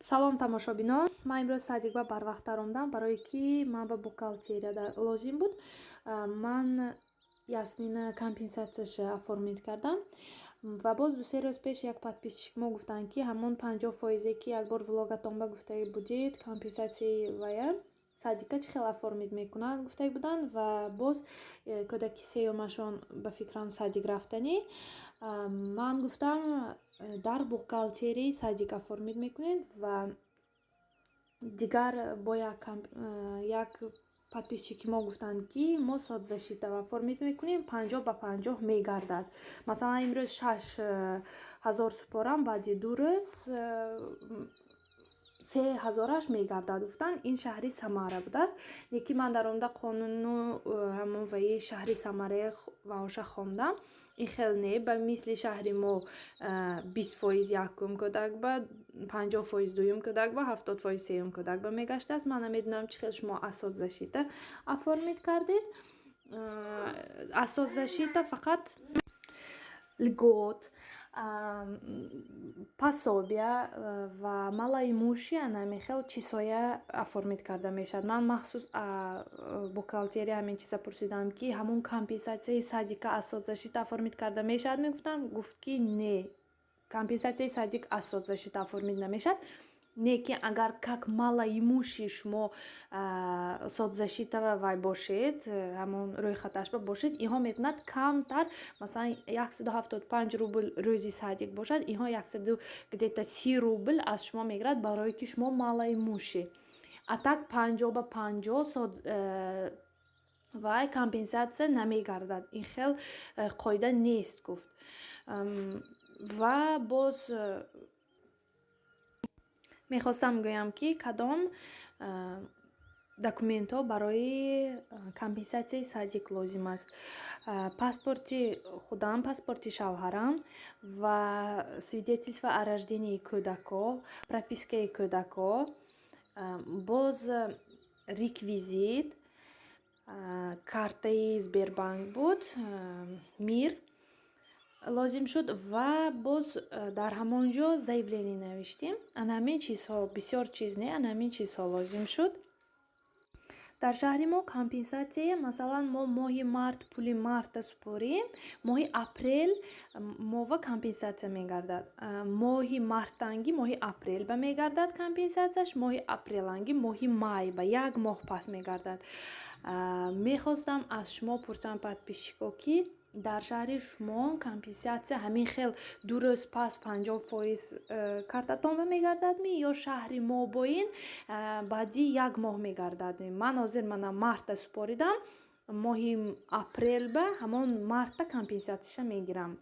Салом, тамошобинон! Ман имрӯз садик ба барвақттар омадам, барое ки ман ба бухгалтерия лозим буд. Ман Ясмина компенсатсияша оформить кардам ва боз 2-се рӯз пеш як подписчик мо гуфтанд, ки ҳамон 50 фоизе, ки як бор влогатон ба гуфта будед, компенсатсияи вая садика чӣ хел оформить мекунанд, гуфта буданд. Ва боз кӯдаки сеюмашон, ба фикрам, садик рафтанӣ. Ман гуфтам, дар бухгалтерияи садик оформить мекунед. Ва дигар бо як подписчики мо гуфтанд, ки мо соцзащита оформить мекунем, 50 ба 50 мегардад. Масалан, имрӯз 6000 супорам, баъди 2 рӯз 3000-аш мегардад, гуфтанд. Ин шаҳри Самара будааст. Лекин ман дар омада қонуну ҳамон ваи шаҳри Самараи ваоша хондам, ин хел не. Ба мисли шаҳри мо 20% якум кӯдак ба, 50% дуюм кӯдак ба, 70% сеюм кӯдак ба мегаштааст. Ман намедонам, чӣ хел шумо аз соцзащита оформить кардед. Аз соцзащита фақат льгот, пособия ва малоимущий, ана хел чизҳоя оформить карда мешавад. Ман махсус бухгалтерия ҳамин чиза пурсидам, ки ҳамон компенсатсияи садика аз соцзащита оформить карда мешавад, мегуфтам. Гуфт, ки не, компенсатсияи садик аз соцзащита оформить намешавад, не ки агар как малоимущий шумо соцзащита вай бошед, ҳамон рӯйхаташба бошед, инҳо метавонад камтар. Масалан, 175 рубл рӯзи садик бошад, инҳо яксаду где-то 30 рубл аз шумо мегирад, барое ки шумо малоимущий. А так 50 ба 50 вай компенсатсия намегардад, ин хел қоида нест, гуфт. Ва боз мехостам гӯям, ки кадом документҳо барои компенсатсияи садик лозим аст: паспорти худам, паспорти шавҳарам ва свидетельство о рождении кӯдакҳо, пропискаи кӯдакҳо, боз реквизит картаи Сбербанк буд, Мир лозим шуд. Ва боз дар ҳамон ҷо заявление навиштем. Ана ҳамин чизҳо, бисёр чиз не, ана ҳамин чизҳо лозим шуд. Дар шаҳри мо компенсатсия, масалан, мо моҳи март пули марта супорем, моҳи апрел мова компенсатсия мегардад. Моҳи мартанги моҳи апрел ба мегардад компенсатсияш, моҳи апреланги моҳи май ба, як моҳ пас мегардад. Мехостам аз шумо пурсам, подписчико, ки дар шаҳри шумо компенсатсия ҳамин хел 2 рӯз пас 50% картатон ба мегардадми ё шаҳри мо бо ин баъди як моҳ мегардадми? Ман ҳозир мана марта супоридам, моҳи апрел ба ҳамон марта компенсатсияша мегирам.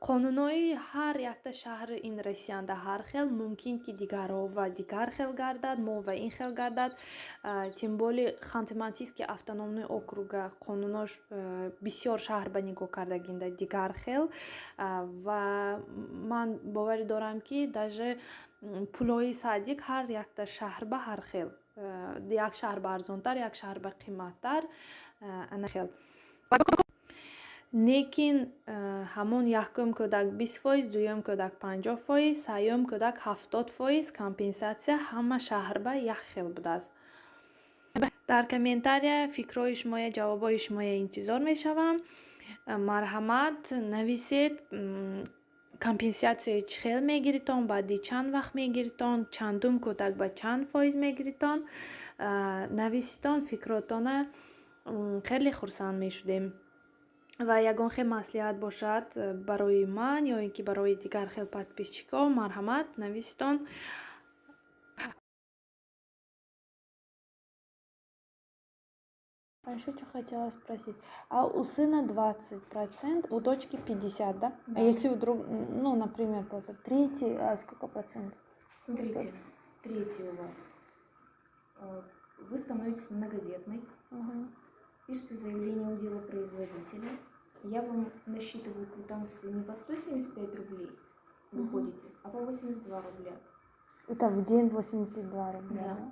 Қонунҳои ҳар якта шаҳр ин Россиянда ҳар хел. Мумкин ки дигарҳо ва дигар хел гардад, мо ва ин хел гардад. Тем более Ханты-Мансийский автономный округа қонунош бисёр шаҳр ба нигоҳ кардагинда дигар хел. Ва ман боварӣ дорам, ки даже пулҳои садик ҳар якта шаҳр ба ҳар хел, як шаҳр ба арзонтар, як шаҳр ба қиматтар, ана хел. Лекин ҳамон якум кӯдак 20%, дуюм кӯдак 50%, сеюм кӯдак 70% компенсатсия ҳама шаҳр ба як хел будааст. Дар комментария фикрҳои шумоя, ҷавобҳои шумоя интизор мешавам. Марҳамат, нависед, компенсатсияи чӣ хел мегиритон, баъди чанд вақт мегиритон, чандум кӯдак ба чанд фоиз мегиритон. Нависитон фикротона, хеле хурсанд мешудем. Ва ягон хел маслиҳат бошад барои ман ё ин ки барои дигар хел подписчикҳо, марҳамат, нависитон. А ещё что хотела спросить. А у сына 20%, у дочки 50, да? А Да. если вдруг, ну, например, просто третий, а сколько процентов? Смотрите, третий у вас. Вы становитесь многодетной, пишете заявление у делопроизводителя. Я вам насчитываю квитанции не по 175 рублей выходите, а по 82 рубля. Это в день 82 рубля, Да. да?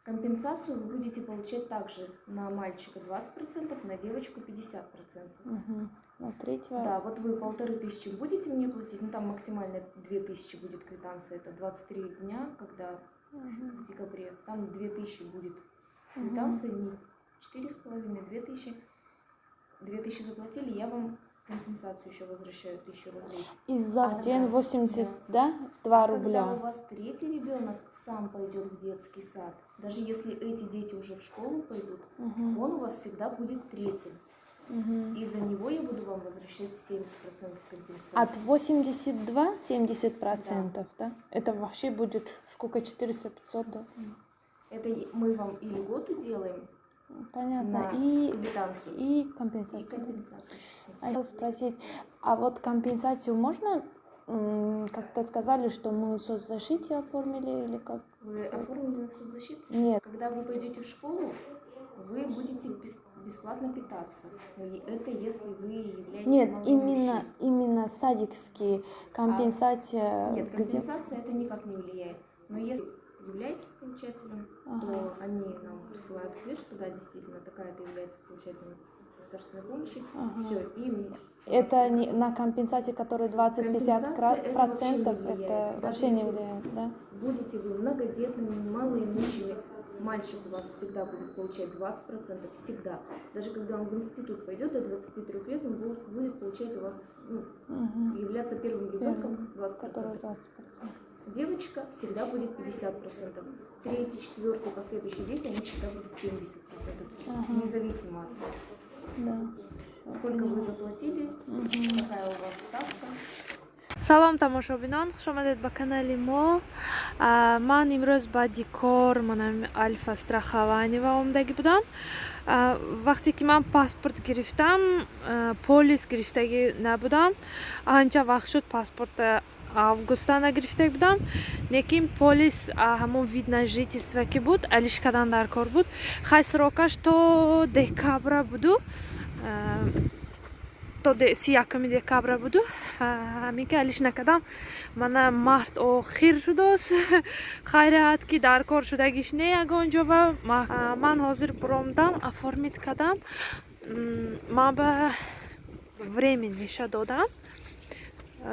Компенсацию вы будете получать также на мальчика 20%, на девочку 50%. На третьего. Да, вот вы 1500 будете мне платить, ну, там максимально 2000 будет квитанция, это 23 дня, когда в декабре, там 2000 будет квитанция, не 4,5, 2000. 2000 заплатили, я вам компенсацию еще возвращаю 1000 рублей. И за А, в день да, 80, да? 2 А рубля. когда у вас третий ребенок сам пойдет в детский сад, даже если эти дети уже в школу пойдут, он у вас всегда будет третьим. И за него я буду вам возвращать 70% компенсации. От 82 70%, да? Это вообще будет сколько? 400, 500, да? Это мы вам и льготу делаем Понятно. на И, квитанцию, и и компенсацию. Компенсацию еще с ним. А я хотела спросить, а вот компенсацию можно, как-то сказали, что мы соцзащите оформили или как? Вы оформлены в соцзащиту? Нет. Когда вы пойдете в школу, вы будете бесплатно питаться. Но это если вы являетесь Нет, малоимущим. именно садикские компенсация Нет, где? компенсация это никак не влияет. Но если являетесь получателем, то они нам присылают ответ, что да, действительно, такая-то является получателем государственной помощи. Все, и Это не, на компенсации, которые 20-50 Компенсация это вообще не процентов, влияет. это Даже вообще не если влияет, да? будете вы многодетными, малоимущими, мальчик у вас всегда будет получать 20%, всегда. Даже когда он в институт пойдет до 23 лет, он будет получать у вас, ну, Мгм. Являться первым ребенком 20%. Который 20%. Девочка всегда будет 50%. Третий, четвертый, последующие дети, они всегда будут 70%. Независимо от того, сколько вы заплатили, Мгм. Какая у вас ставка. Салом, тамошобинон, хушомадед ба канали мо. Ман имрӯз баъди кор манам Альфа страхование ва омадагӣ будам. Вақте ки ман паспорт гирифтам, полис гирифтагӣ набудам. Анча вақт шуд, паспорта августа нагирифта будам, лекин полис, ҳамон вид на жительство ки буд, алиш кардан дар кор буд. Хай, срок аш то декабра буду, то 31-ми декабра буду. Ҳамин ки алиш накардам, мана март охир шудост. Хайрият, ки дар кор шудагиш не ягон ҷо. Ва ман ҳозир буромдам, оформить кардам. Ман ба временный ша додам.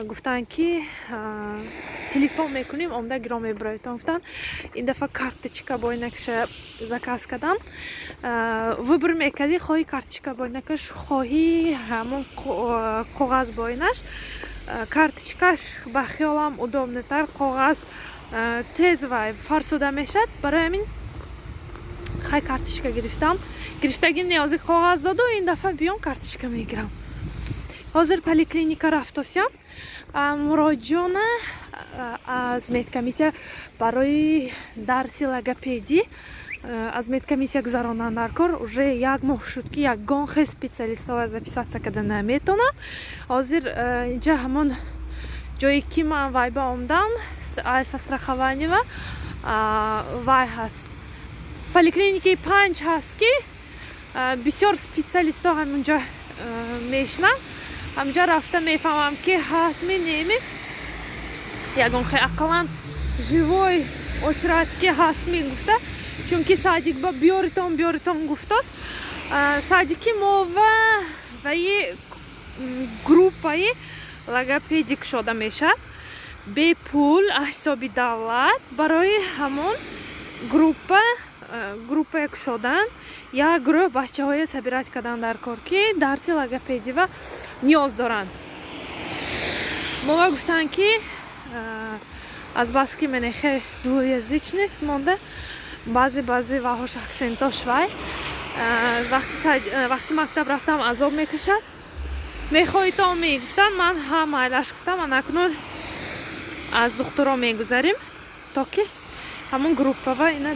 Гуфтанд, ки телефон мекунем, омда гиром мебироедтон, гуфтанд. Ин дафъа карточка бойнакша заказ кардам. Выбор мекардӣ: хоҳӣ карточка бойнакаш, хоҳӣ ҳамон коғаз бойнаш. Карточка ш ба хиёлам удобный тар, коғаз тез вай фарсуда мешавад. Барои ҳамин хай, карточка гирифтам. Гирифтагим не, ҳозир коғаз доду, ин дафъа биём, карточка мегирам. Ҳозир поликлиника рафтосям, муроҷиона аз медкомиссия барои дарси логопедӣ аз медкомиссия гузарондан дар кор. Уже як моҳ шуд, ки ягон хел специалист ҳо записаться карда наметонам. Ҳозир инҷа ҳамон ҷое ки ман вай ба омдам, Альфа страхование ва вай ҳаст, поликлиникаи панҷ ҳаст, ки бисёр специалист ҳо ҳамонҷо мешинанд. Ҳамҷо рафта мефаҳмам, ки ҳастми, неми, ягон хел ақаллан живой очередь ки ҳастми гуфта, чунки садик ба биёритон, биёритон гуфтост. Садики мо ва ваи группаи логопедик шода мешавад бепул, аз ҳисоби давлат. Барои ҳамон группае кушодан, як гурӯҳ бачаҳое собирать кардан дар кор, ки дарси логопедива ниёз доранд. Мова гуфтанд, ки азбаски менехе двуязычность монда, баъзе баъзе ваҳош акцент ош вай вақти мактаб рафтам азоб мекашад, мехоҳӣ то мегуфтанд. Ман ҳа, майлаш гуфтам. Анакнун аз духтуро мегузарем, то ки ҳамон группава ина.